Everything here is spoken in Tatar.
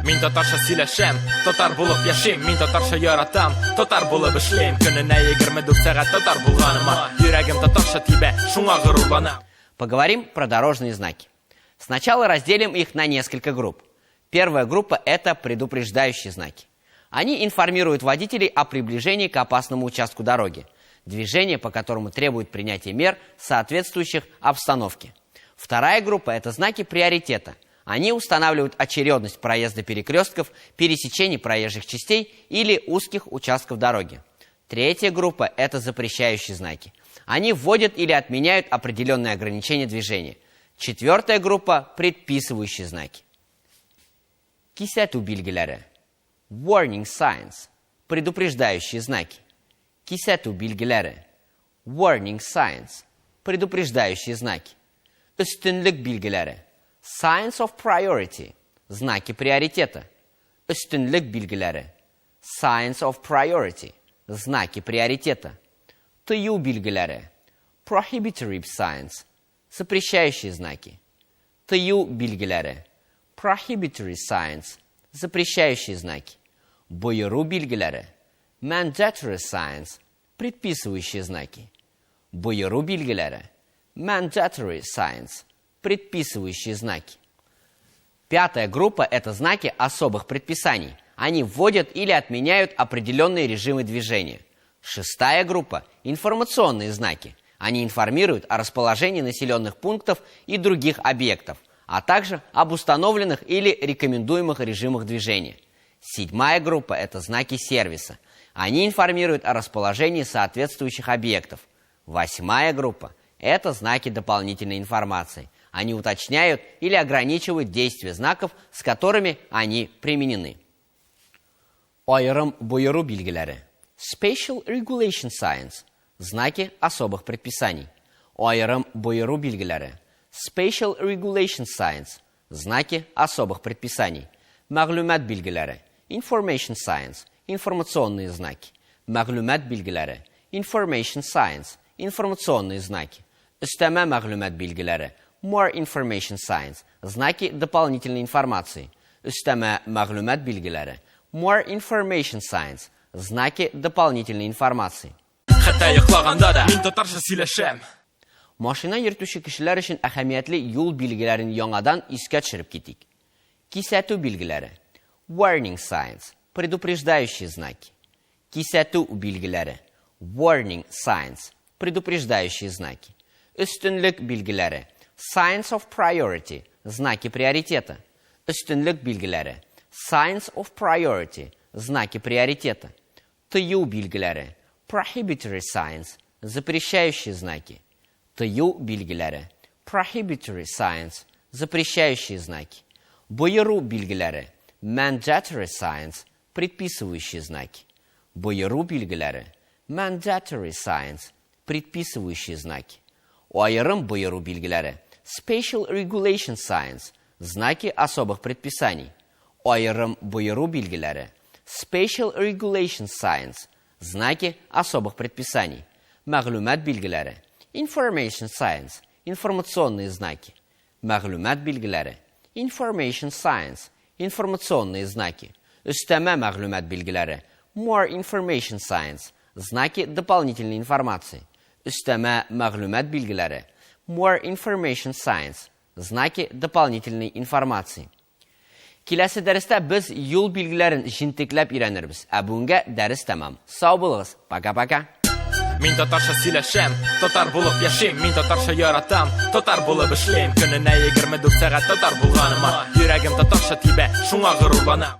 Мин татарча сөйләшәм, татар булып яшим, мин татарча яратам, татар булып эшлим. Көненә 24 сәгать татар булганыма, йөрәгем татарча тибә, шуңа горурланам. Поговорим про дорожные знаки. Сначала разделим их на несколько групп. Первая группа – это предупреждающие знаки. Они информируют водителей о приближении к опасному участку дороги, движение по которому требует принятия мер, соответствующих обстановке. Вторая группа – это знаки приоритета. Они устанавливают очередность проезда перекрестков, пересечений проезжих частей или узких участков дороги. Третья группа – это запрещающие знаки. Они вводят или отменяют определенные ограничения движения. Четвертая группа – предписывающие знаки. Кисәтү билгеләре. Warning signs. Предупреждающие знаки. Кисәтү билгеләре. Warning signs. Предупреждающие знаки. Өстенлек билгеләре. Signs of priority. Знаки приоритета. Өстенлек билгеләре. Signs of priority. Знаки приоритета. Тыю билгеләре. Prohibitory signs. Запрещающие знаки. Тыю билгеләре. Prohibitory signs. Запрещающие знаки. Боеру билгеләре. Mandatory signs. Предписывающие знаки. Боеру билгеләре. Mandatory signs. Предписывающие знаки. Пятая группа – это знаки особых предписаний. Они вводят или отменяют определенные режимы движения. Шестая группа – информационные знаки. Они информируют о расположении населенных пунктов и других объектов, а также об установленных или рекомендуемых режимах движения. Седьмая группа – это знаки сервиса. Они информируют о расположении соответствующих объектов. Восьмая группа – это знаки дополнительной информации. Они уточняют или ограничивают действие знаков, с которыми они применены. Аерым боеру билгеләре. Special Regulation Signs. Знаки особых предписаний. Аерым боеру билгеләре. Special Regulation Signs. Знаки особых предписаний. Мәгълүмат билгеләре. Information Signs. Информационные знаки. Мәгълүмат билгеләре. Information Signs. Информационные знаки. Өстәмә мәгълүмат билгеләре. More Information Signs. Знаки дополнительной информации. Өстәмә мәгълүмат билгеләре. More Information Signs. Знаки дополнительной информации. Хәтта йоклаганда да мин татарча сөйләшәм. Машина йөртүче кешеләр өчен әһәмиятле юл билгеләрен яңадан искә төшереп китик. Кисәтү билгеләре. Warning signs. Предупреждающие знаки. Кисәтү билгеләре. Warning signs. Предупреждающие знаки. Өстенлек билгеләре. Signs of priority. Знаки приоритета. Өстенлек билгеләре. Signs of priority. Знаки приоритета. Тыю билгеләре. Prohibitory signs. Запрещающие знаки. Тыю билгеләре. Prohibitory signs. Запрещающие знаки. Боеру билгеләре. Mandatory signs. Предписывающие знаки. Боеру билгеләре. Mandatory signs. Предписывающие знаки. Аерым боеру билгеләре. Special regulation signs. Знаки особых предписаний. Аерым боеру билгеләре. Special regulation signs. Знаки особых предписаний. Мәгълүмат билгеләре. Information signs. Информационные знаки. Мәгълүмат билгеләре. Information signs. Информационные знаки. Өстәмә мәгълүмат билгеләре. More information signs. Знаки дополнительной информации. Өстәмә мәгълүмат билгеләре. More information signs. Знаки дополнительной информации. Киләсе дәрестә без юл билгеләрен җентекләп өйрәнербез. Ә бүгенгә дәрес тәмам. Сау булыгыз. Пока-пока. Мин татарча сөйләшәм, татар булып яшим, мин татарча яратам, татар булып эшлим. Көненә 24 сәгать татар булганыма, йөрәгем татарча тибә, шуңа горурланам.